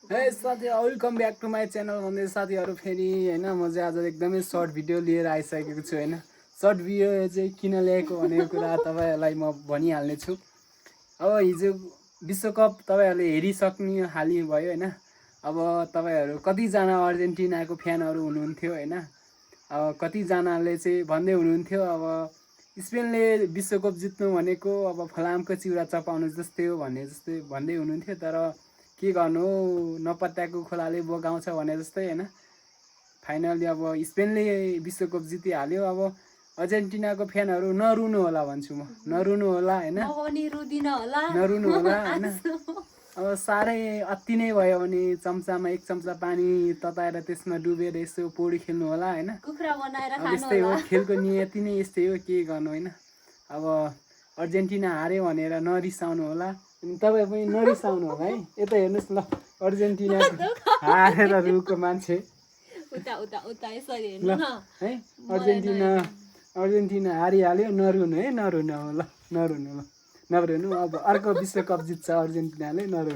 हे साथी welcome back to my channel भन्दै साथीहरू फेरि होइन म चाहिँ आज एकदमै सर्ट भिडियो लिएर आइसकेको छु होइन। सर्ट भिडियो चाहिँ किन ल्याएको भनेको कुरा तपाईँहरूलाई म भनिहाल्ने छु। अब हिजो विश्वकप तपाईँहरूले हेरिसक्नु हाली भयो होइन। अब तपाईँहरू कतिजना अर्जेन्टिनाको फ्यानहरू हुनुहुन्थ्यो होइन। अब कतिजनाले चाहिँ भन्दै हुनुहुन्थ्यो अब स्पेनले विश्वकप जित्नु भनेको अब फलामको चिउरा चपाउनु जस्तै हो भन्दै हुनुहुन्थ्यो। तर के गर्नु हो, नपत्याएको खोलाले बगाउँछ भने जस्तै होइन। फाइनली अब स्पेनले विश्वकप जितिहाल्यो। अब अर्जेन्टिनाको फ्यानहरू नरुनु होला भन्छु म, नरुनु होला होइन, नरुनु होला होइन। अब साह्रै अति नै भयो भने चम्चामा एक चम्चा पानी तताएर त्यसमा डुबेर यसो पौडी खेल्नु होला होइन। यस्तै हो, खेलको नियति नै यस्तै हो, के गर्नु होइन। अब अर्जेन्टिना हार्यो भनेर नरिसाउनु होला, तपाईँ पनि नरिसाउनु होला है। यता हेर्नुहोस् ल, अर्जेन्टिना हारेर रुको मान्छे ल है। अर्जेन्टिना हारिहाल्यो, नरुनु है, नरुनु ल, नरुनु ल, नरुनु। अब अर्को विश्वकप जित्छ अर्जेन्टिनाले, नरुनु।